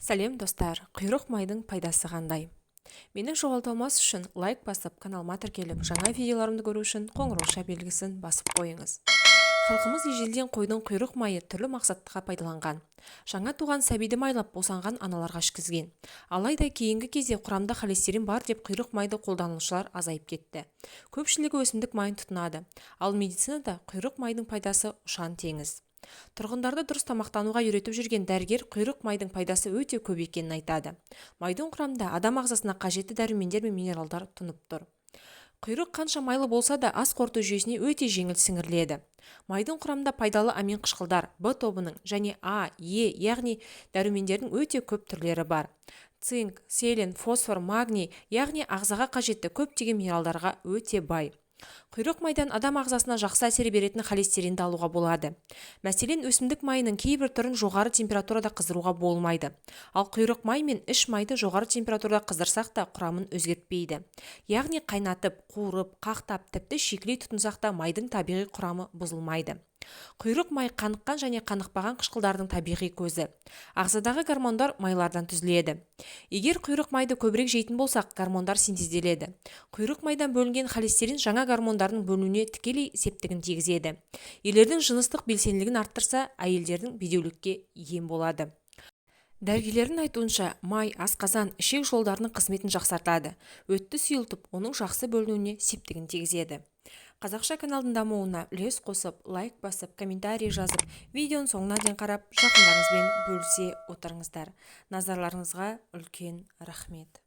Сәлем, достар! Құйрық майдың пайдасы қандай? Мені жоғалта алмас үшін лайк басып, каналыма тіркеліп, жаңа видеоларымды көру үшін қоңырауша белгісін басып қойыңыз. Халқымыз ежелден қойдың құйрық майы түрлі мақсатқа пайдаланған. Жаңа туған сәбиді майлап, босанған аналарға ішкізген. Алайда кейінгі кезде құрамында холестерин бар деп құйрық майды қолданушылар азайып кетті. Көпшілігі өсімдік майын тұтынады. Ал медицинада құйрық майдың пайдасы ұшан теңіз. Тұрғындарды дұрыс тамақтануға үйретіп жүрген дәрігер құйрық майдың пайдасы өте көп екенін айтады. Майдың құрамында адам ағзасына қажетті дәрумендер мен минералдар тұнып тұр. Құйрық қанша майлы болса да, ас қорыту жүйесіне өте жеңіл сіңіріледі. Майдың құрамында пайдалы амин қышқылдар, Б тобының және А, Е, яғни дәрумендердің өте көп түрлері бар. Цинк, селен, фосфор, магний, яғни ағзаға қажетті көптеген минералдарға өте бай. Құйрық майдан адам ағзасына жақсы әсер беретін холестеринді алуға болады. Мәселен, өсімдік майының кейбір түрін жоғары температурада қыздыруға болмайды. Ал құйрық май мен іш майды жоғары температурада қыздырсақ та, құрамын өзгертпейді. Яғни қайнатып, қуырып, қақтап, тіпті шикілей тұтынсақ та, майдың табиғи құрамы бұзылмайды. Құйрық май қаныққан және қанықпаған қышқылдардың табиғи көзі. Ағзадағы гормондар майлардан түзіледі. Егер құйрық майды көбірек жейтін болсақ, гормондар синтезделеді. Құйрық майдан бөлінген холестерин жаңа гормондардың бөлінуіне тікелей септігін тигізеді. Ерлердің жыныстық белсенділігін арттырса, әйелдердің бедеулікке ем болады. Дәрігерлердің айтуынша, май асқазан, ішек жолдарының қызметін жақсартады, өтті сұйылтып, оның жақсы бөлінуіне септігін тигізеді. Қазақша каналдың дамуына үлес қосып, лайк басып, комментарий жазып, видеоның соңына дейін қарап, жақындарыңызбен бөлісе отырыңыздар. Назарларыңызға үлкен рахмет.